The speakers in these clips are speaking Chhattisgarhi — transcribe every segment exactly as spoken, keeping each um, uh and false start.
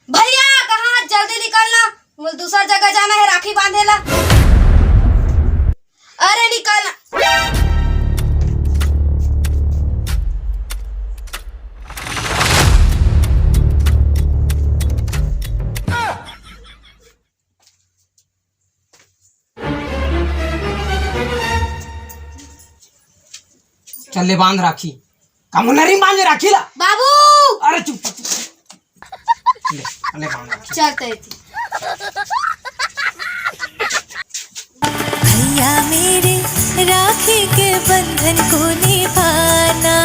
भैया, कहाँ? जल्दी निकलना, मोला दूसर जगह जाना हे राखी बांधे ला। अरे निकलना। चल ले बांध राखी। का मुन्नरी बांध राखी ला। बाबू! अरे चुप, चुप, चुप। ले, ले बांध राखी। चल तैं। भैया मेरे, राखी के बंधन को निभाना,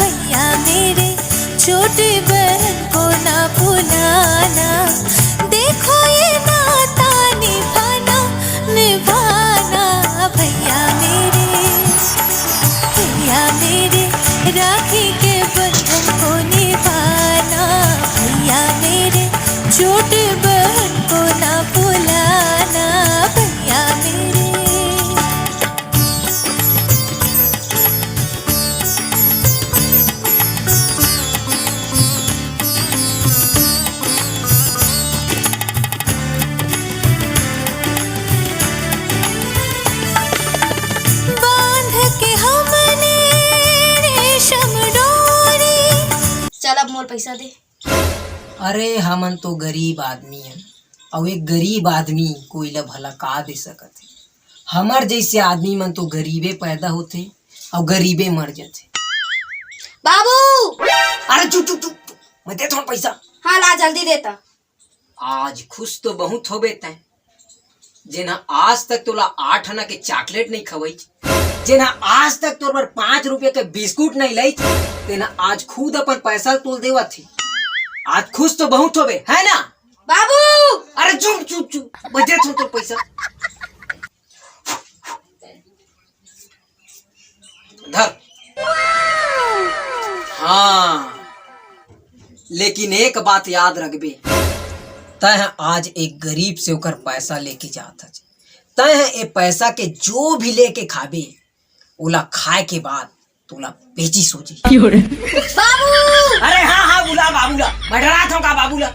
भैया मेरे, छोटी बहन को ना भुलाना। देखो ये नाता निभाना, निभाना, भैया मेरे, भैया मेरे, राखी के बंधन को निभाना, भैया मेरे, छोटी बहन को ना भुलाना, भैया मेरे। बांध के हमने रेशम डोरी। चल, अब मोर पैसा दे। अरे, हमन तो गरीब आदमी हन, अउ एक गरीब आदमी कोई ला भला का दे सकत हे? हमर जइसे आदमी मन तो गरीबे पैदा होथे अउ गरीबे मर जथे। बाबू! अरे, चुप, चुप, चुप, चुप। मैं देत हंव पैसा। हाँ, ला, जल्दी देता। आज खुश तो बहुत होबे तैं, जेन ह आज तक तोला आठ आना के चॉकलेट नइ खवइच, जेन ह आज तक तोर बर पाँच रुपया के बिस्कुट नइ लइच, तेन ह आज खुद अपन पैसा तोल देवत हे। आज खुश तो बहुत होबे, है ना? बाबू! अरे चुप, चुप, चुप, बजे थो तो पैसा। धर। हाँ, लेकिन एक बात याद रखबे, तैं ह आज एक गरीब से ओकर पैसा लेके जात हस। तैं ह ए पैसा के जो भी लेके खाबे, ओला खाए के बाद तोला पेचिस हो जाही। बाबू! अरे हाँ, हाँ, बुला बाबू ला। मैं डरात हंव का बाबू ला?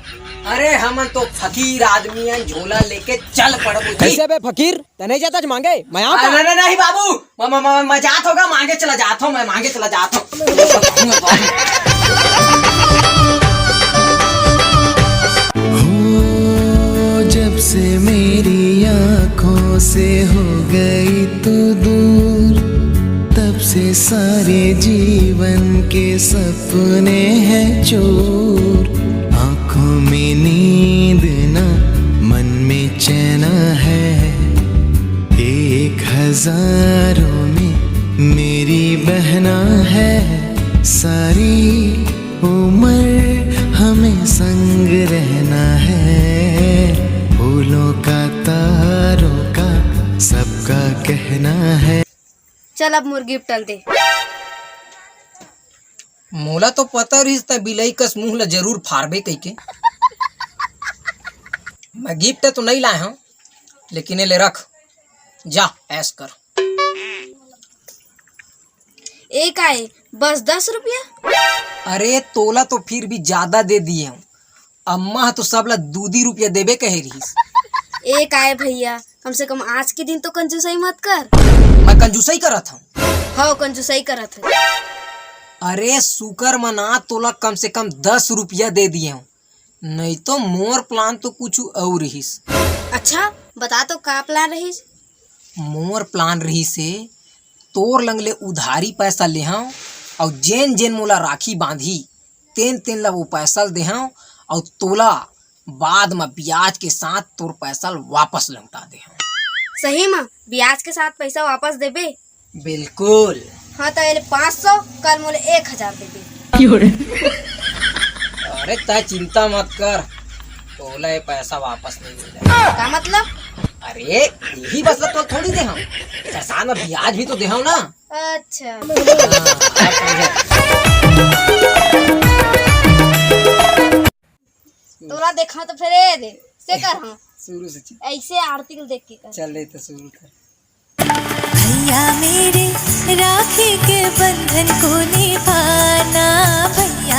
अरे हमन तो फकीर आदमी हन, झोला लेके चल पड़बो जी। कइसे बे फकीर? तैं नइ जात हस मांगे, मैं आंव का? अरे, नहीं, नहीं बाबू, मैं, मैं, मैं, मैं जात हंव का, मांगे चला जात हंव, मैं मांगे चला जात हंव। हो, जब से मेरी आंखों से हो गई तू दूर, तब से सारे जीवन के सपने हैं चूर। आंखों में नींद ना, मन में चैन है, एक हजारों में मेरी बहना है। सारी उम्र हमें संग रहना है, फूलों का, तारों का, सबका कहना है। चल, अब मोर गिफ्ट ल दे। मोला तो पता रहिस, तैं बिलई कस मुंह ल जरूर फारबे कहिके। मैं गिफ्ट तो नइ लाय हंव, लेकिन एले रख, जा ऐश कर। ए काय, बस दस रुपया? अरे, तोला तो फिर भी जादा दे दिए हंव। अम्मा ह तो सबला दू दू रुपया देबे कहे रिहिस। ए काय भैया, कम से कम आज के दिन तो कंजूसई मत कर। मैं कंजूसई करत हंव? हव, कंजूसई करत हंव। अरे, सुकर मना, तोला कम से कम दस रुपया दे दिए हंव, नइ तो मोर प्लान तो कुछु अउ रिहिस। अच्छा, बता तो का प्लान रिहिस? मोर प्लान रिहिस हे, तोर लंग ले उधारी पैसा लेहंव, अउ जेन जेन मोला राखी बांधही, तेन तेन ला वो पैसा ल देहंव, अउ तोला बाद म बियाज के साथ तोर पैसा ल वापस लौटा देहंव। सही म बियाज के साथ पैसा वापस देबे? बिल्कुल। हाँ, त एले पाँच सौ, कल मोले एक हजार दे दे। अरे, तैं चिंता मत कर, तोला ये पैसा वापस नहीं मिले। का मतलब? अरे, यही बस तो थोड़ी देहंव, साथ में बियाज भी तो देहंव ना। अच्छा। हाँ, अब समझे। तोला देखा तो फिर ए दे, से कर हाँ। शुरू से चल। ऐसे आरती को देख के कर। चल ले तो शुरू कर। भैया मेरे, राखी के बंधन को निभाना, भैया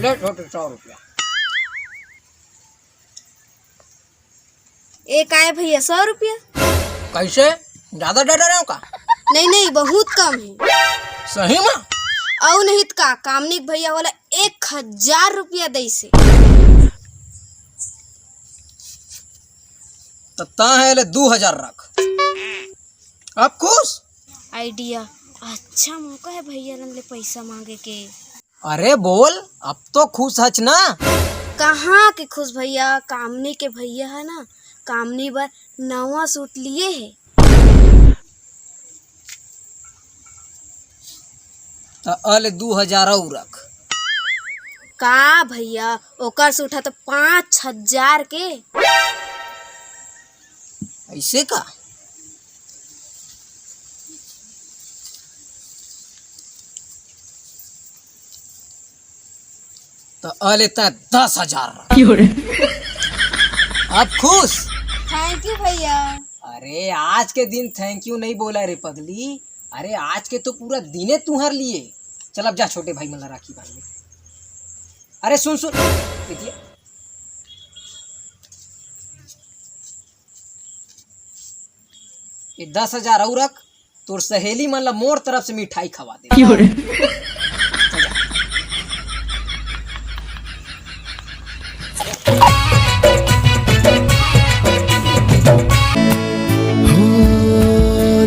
ले छोटे, सौ रुपया। ए काय भैया, सौ रुपया? कैसे? ज्यादा डर रहे हो का? नहीं नहीं, बहुत कम है। सही में? अउ नहीं त का, कामनी के भैया वाला एक हजार रुपया दइसे। त ता है ले दू हजार रख। अब खुश? आइडिया, अच्छा मौका है भैया रन ले पैसा मांगे के। अरे बोल, अब तो खुश हच ना? कहाँ के खुश भैया, कामनी के भैया है ना, कामनी बर नवा सूट लिए है। त अले दू हजार अउ रख। का भैया, ओकर सूट है तो पाँच हजार के। ऐसे का? त अले त दस हजार। अब खुश? थैंक यू भैया। अरे आज के दिन थैंक यू नहीं बोला रे पगली। अरे आज के तो पूरा दिने तुहर लिए। चल अब जा छोटे भाई मन ला राखी बांध ले। अरे सुन सुन बिटिया, ये दस हजार अउ रख, तोर सहेली मन ला मोर तरफ से मिठाई खवा दे। हो,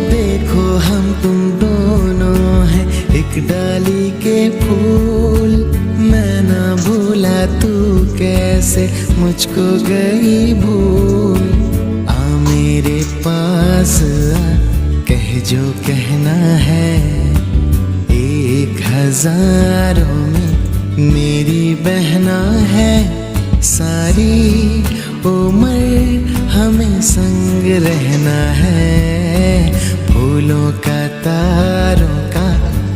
देखो हम तुम दोनों हैं एक डाली के फूल। मैं ना भूला तू कैसे मुझको गई भूल। आ मेरे पास आ, कह जो कहना है। एक हजारों में मेरी बहना है। सारी उम्र हमें संग रहना है। फूलों का, तारों का,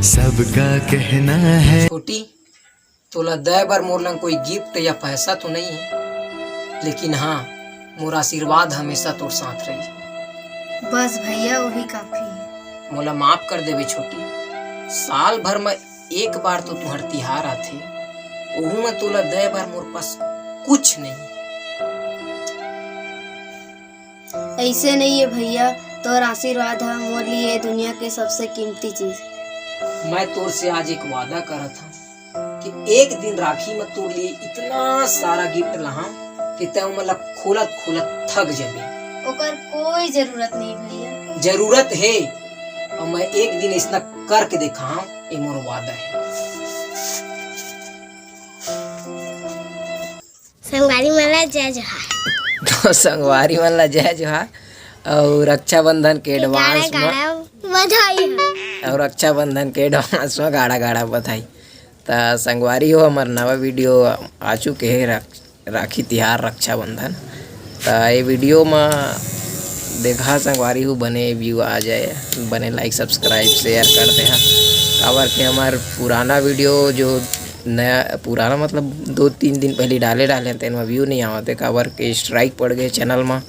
सबका कहना है। छोटी, तोला दय बर मोर लंग कोई गिफ्ट या पैसा तो नहीं है, लेकिन हाँ, मोर आशीर्वाद हमेशा तोर साथ रही। बस भैया, वही काफी है। मोला माफ कर देवे छोटी, साल भर में एक बार तो तुहर तिहार आथे, ओहू में तोला दय बर मोर पास कुछ नहीं। ऐसे नहीं है भैया, तोर आशीर्वाद है मोर लिए दुनिया के सबसे कीमती चीज। मैं तोर से आज एक वादा करत हूँ कि एक दिन राखी में तोर लिए इतना सारा गिफ्ट लाहूं कि तै ओमन ला खोलत खोलत थक जाबे। ओकर कोई जरूरत नहीं भैया। जरूरत है, और मैं एक दिन ऐसा करके दिखाऊं, ये मोर वादा है। संगवारी मन ला जय जोहार। तो संगवारी मन ला जय जोहार और रक्षाबंधन के एडवांस में गाड़ा बधाई हो। और रक्षाबंधन के एडवांस में गाड़ा गाड़ा बधाई। त संगवारी हो, हमर नवा वीडियो आ चुके हे, रक-, राखी तिहार, रक्षाबंधन। त ये वीडियो में देखा संगवारी हो, बने व्यू आ जाए, बने लाइक, सब्सक्राइब, शेयर कर देहा। काबर के हमर पुराना वीडियो जो नया, पुराना मतलब दो तीन दिन पहले डाले, डाले तेन में व्यू नहीं आवत हे, काबर के स्ट्राइक पड़ गए चैनल में।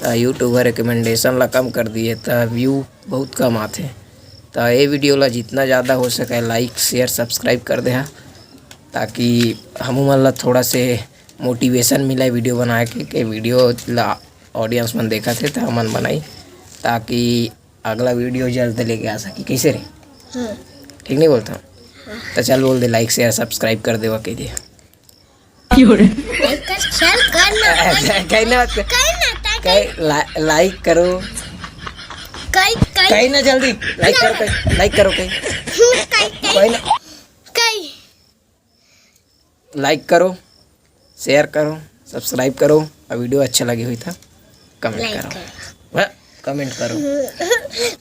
त यूट्यूब ह रिकमेंडेशन ला कम कर दिए, त व्यू बहुत कम आथे। त ये वीडियो ला जितना ज़्यादा हो सके लाइक, शेयर, सब्सक्राइब कर देहा, ताकि हमू मन ला थोड़ा से मोटिवेशन मिले वीडियो बनाए के, के वीडियो ला ऑडियंस मन देखत हे त हमन बनाई, ताकि अगला वीडियो जल्द लेके आ सकी। कैसे रे? हम्म। ठीक नहीं बोलता? त चल बोल दे, लाइक, शेयर, सब्सक्राइब कर देवा कह दे। लाइक कर, शेयर कर ना। कहीं ना, कहीं ना, कहीं ला-, लाइक करो। कहीं, कहीं। कहीं ना जल्दी। लाइक करो, कहीं, लाइक करो कहीं। कहीं, कहीं। कहीं ना। कहीं। लाइक करो, शेयर करो, सब्सक्राइब करो, और वीडियो अच्छा लगे हुई था कमेंट लाइक करो। करो। हाँ, कमेंट करो।